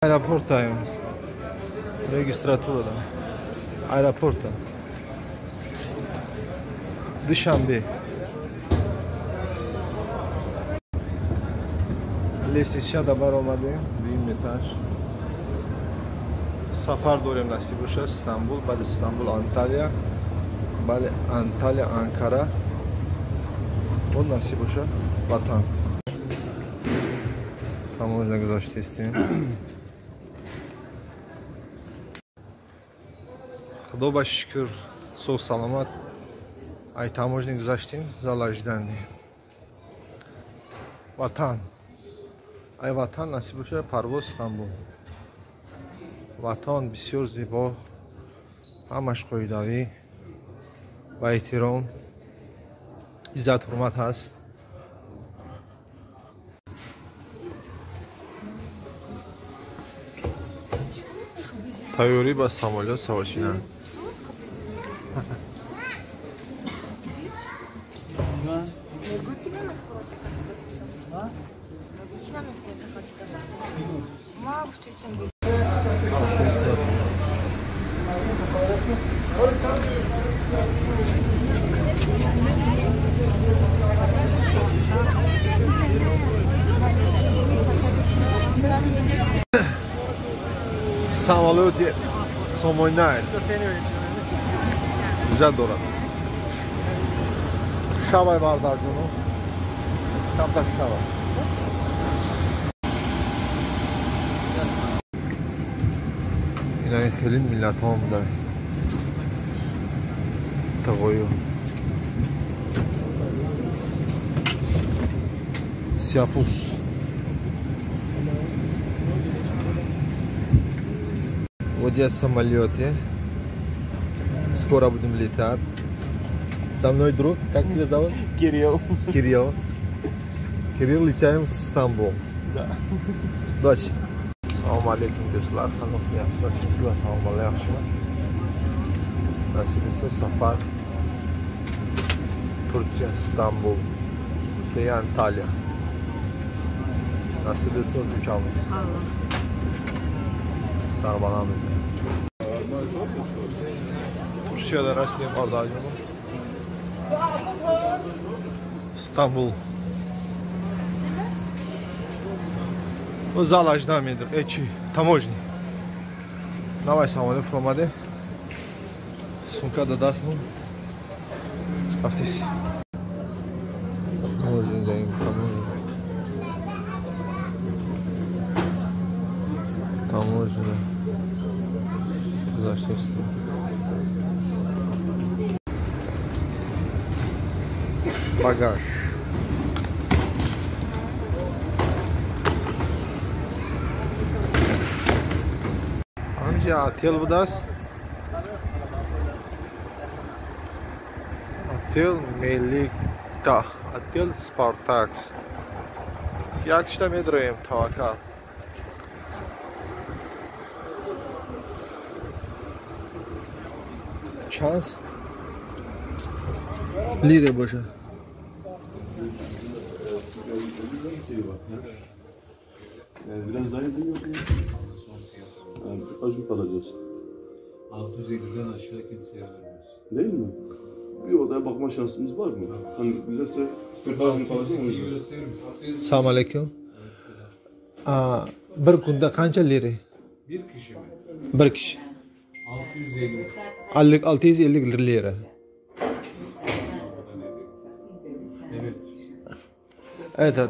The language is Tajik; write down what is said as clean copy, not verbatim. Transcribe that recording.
Aeroportdayım. Registraturada. Aeroportda. Duşanbe. Лестница баромадем, дуюм этаж. Сафар дорем, насиб боша, Истанбул, баъд Истанбул Анталия, баъд Анталия Анкара. Он насиб боша ватан. Таможня гузаштистем. Худо ба шукр, соғ саломат. Ай таможня гузаштем, зала жданди. Ватан. Ай ватан насиб боша парвоз Истанбул. Ватан бисёр зебо, ҳамаш қоидавӣ ва эҳтиром, иззат ҳурмат ҳаст. Тайёрӣ ба самолёт савор шидан. Самолёти Сомонайл гузар дорад. Шабай бардарҷону, камтар шава. Инаи хеле миллатҳо буда. Тағою. Сияпӯст. Вот я в самолете. Скоро будем летать. Со мной друг, как тебя зовут? Кирилл. Кирилл. Кирилл, летаем в Стамбул. Да. Удачи. Салом алейкум, do'stlar. Qandoq yaxshilar, salomatlar yaxshimi? Nasib etsa safar Turkiya, Istanbul, keyin Antalya. Nasib etsa uchamiz. Sağ Türkiyədə rəsmiyyə bardağı. İstanbul. O зала ждамедр. Эчи, таможни. Давай самолет промаде. Сумка до дастну. Рафтис. Таможня. Гузаштаст. Багаж. Амҷа отел будааст. Отел Мелика, отел Спартакс. Як чита медроем таваккал. Чанд лире бошад? Biraz daha yakın yok mu? Yani acı kalacağız. 650'den aşağı kimseye vermiyoruz. Değil mi? Bir odaya bakma şansımız var mı? Hani güzelse Салом алейкум. Bir kunda qancha lira? Bir kişi mi? Bir kişi. 650. 650 lira. Evet. Evet.